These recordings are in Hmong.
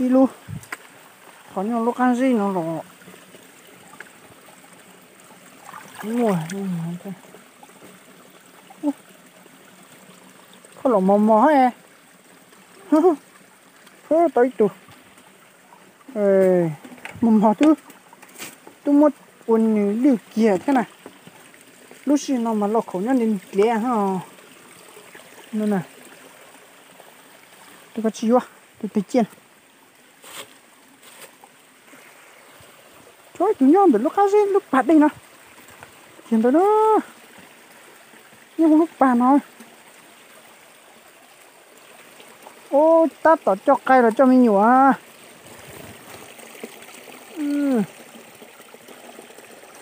Ib lub, qhov nyuag lub qab zib no los muaj. Koj los mos mos hab. Tau ib tug. Mos mos twb, twb muab ua nws lwj kiag thiab na. Lub sij no mas lauj kaub nyob nti dliav hos. No na, tus ko tsis yuav, tus twg ciaj. Tshuav ib tug nyob ntawm lub qab zib lub pas dej no. Tiag ntawd na, nyob hauv lub pas no. Ub, tab tom coj qai los coj me nyuam.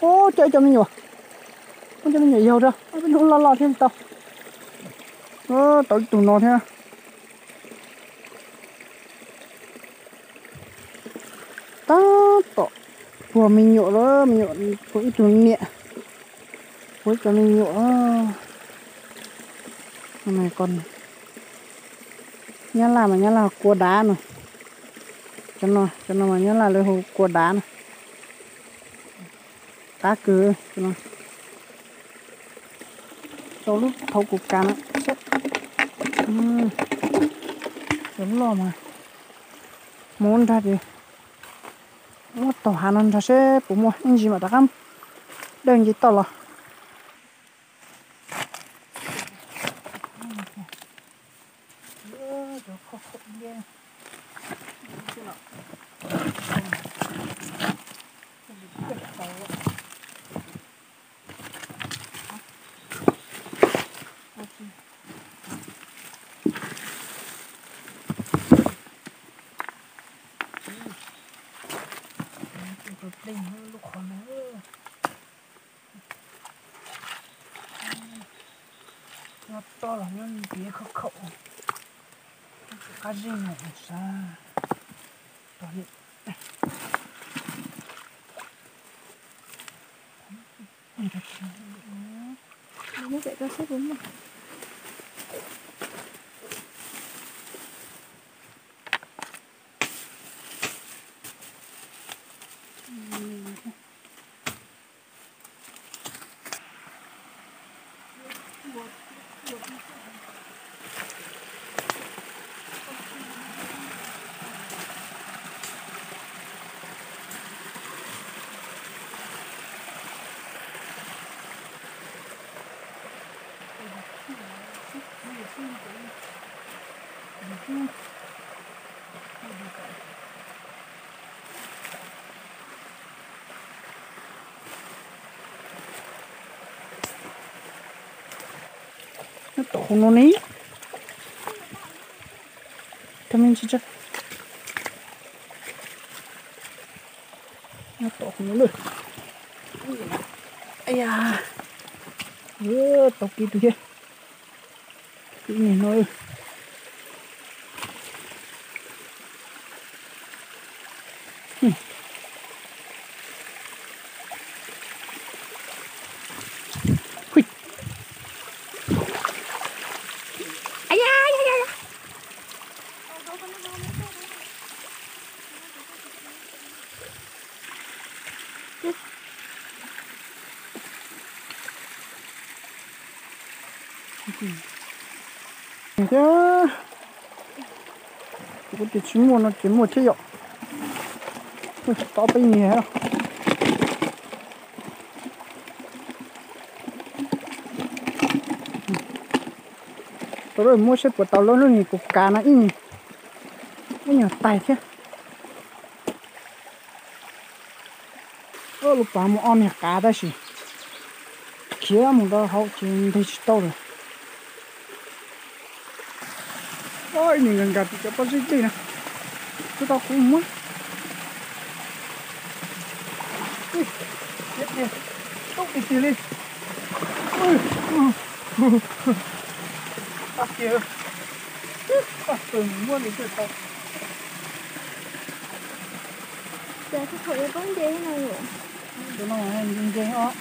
Ub, coj ib co me nyuam, ub, coj me nyuam yaug rau, peb hnub loj loj thiab tau. Tau ib tug no thiab. Tab tom puag me nyuam lawm, me nyuam puag ib tug niam, puag ib co me nyuam. Nyab Laj mas Nyab Laj hu kua dav no. Cov no, cov no mas Nyab Laj lawv hu kua dav no. Qab kawg. Rau lub thaum kuv kav na. Cov loj mas mus nrog ces muab taug hav no nrog seb puas muaj ib ntsis mam rov qab dawj nce toj los. Lub qhov no nyob toj los nyob ntiav khauj khaum, qab zib no sav. Nyob tom hauv no ne. Tau me ntsis tso. Nyob tom hauv no lawm. Ai ya, tau kiag tus thiab. Tus niag no. Thiab, kuv tias tsis muaj no ces muaj thiab yom. Tau peb niag. Tau muab seb puas tau lub niag kuv kav no ib niag, ib nyuag tais thiab. Lub pas muaj ob niag qav tab sis khiav mus rau hauv ces nteg tsis tau lawm. Ib niag nkag nkag tim cov pob zeb dej na, tsis tau kuv muab. Tub tiag tiag li. Ab tiag, muab li thiaj tau. Ces thaum yuav poob nce no yom. Tus no nce nce os.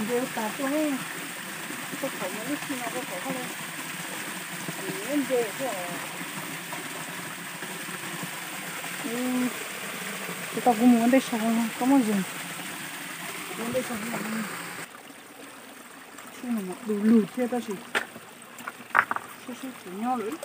Nce tas tuaj. Thaum mus lub tshij no rau tom hauv li, nce xwb os. Ces tau kuv mus ua ntej sab, koj muab zis. Ua ntej sab, tsheb no mas du lug thiab tab sis sab sab tsis nyob lawm.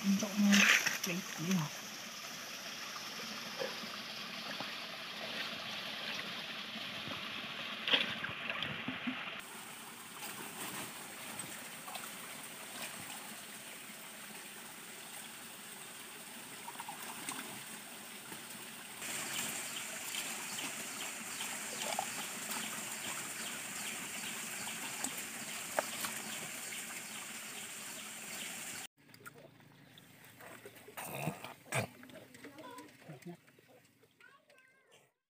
Ntsaum no ceev kawg li.